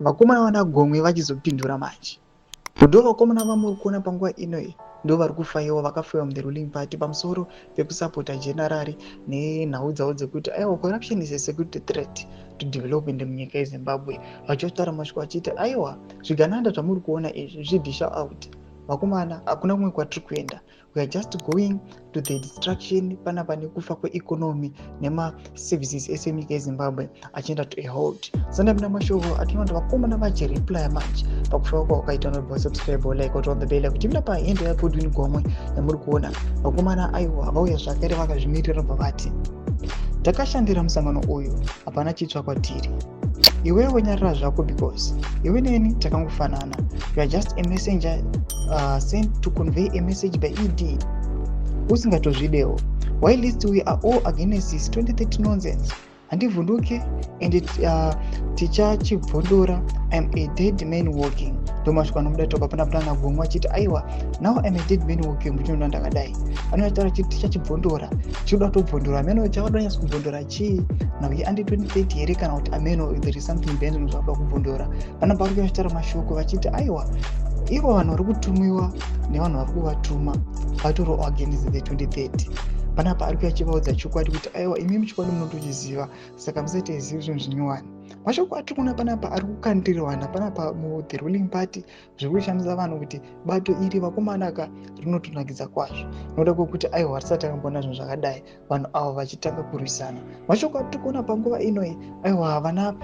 Vakomana vana Gomwe vachizopindura manje. Ndo vakomana vamuri kuona panguva ino iyi ndo vari kufaiwa, vakafaiwa muthe ruling party pamusoro pekusapota generari nenhau dzavo dzekuti aiwa, corruption is a security threat to development munyika yeZimbabwe. Vachitaura masviko vachiti aiwa, zvigananda zvamuri kuona izvi zvidhisha out. Vakomana, hakuna kumwe kwatiri kuenda, we are just going to the destruction panapa nekufa kweeconomy nemaservices ese enyika yeZimbabwe achienda to a halt. Sandapinda mashoko atinoona kuti vakomana vachireplya manje pakufa kwawakaita. Unobva subscribe, like, on the bell kuti muna pahandle yaGodwin Gomwe yamuri kuona. Vakomana aiwa, vauya zvakare vakazvimirira, bva vati takashandira musangano uyu, hapana chitsva kwatiri. Iwewe nyarara zvako because iwe neni takangofanana. You are just a messenger sent to convey a message by ED usingatozvidewo. While least we are all against this 2030 nonsense. Handivhunduke and tichachibvondora. I'm a dead man walking. Ndo masviko anomuda toka pana pana Gomwe achiti aiwa, now I'm a dead man walking. Muchinoda ndakadai anotaura chiti tichachibvondora, chinoda kutobvondora ameno chavada nyatso kubvondora chii nhau yeanti 2030 here kana kuti ameno there is something behind zvavada kubvondora. Panapa vari kuya mashoko vachiti aiwa, ivo vanhu vari kutumiwa nevanhu vari kuvatuma vatori against the 2030. Panapa ari kuya achivaudza chokwadi kuti aiwa, imimi chokwadi munotochiziva, saka musaite zivi zvinhu zvinyowani. Mashoko atiri kuona panapa ari kukandirirwana panapa muthe ruling party zviri kushamisa vanhu kuti bato iri, vakomanaka, rinotonakidza kwazvo nokuda kwekuti aiwa, risati akamboona zvinhu zvakadai, vanhu ava vachitanga kurwisana. Mashoko atiri kuona panguva inoi, aiwa, vana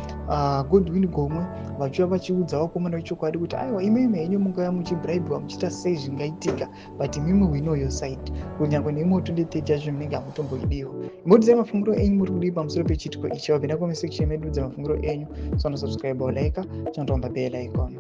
Godwin Gomwe vachiuya vachiudza vakomana vechokwadi kuti aiwa, imimi henyu mungauya muchibraibiwa muchiita sei, zvingaitika, but imimi we know your side. Kunyange neimwe 2030 yacho munenge hamutomboidiwa. Imbotidzai mafungiro enyu, muri kudii pamusoro pechiitiko ichi? Wapinda comment section medu, dza mafungiro enyu. So, subscribe, like, turn on the bell icon.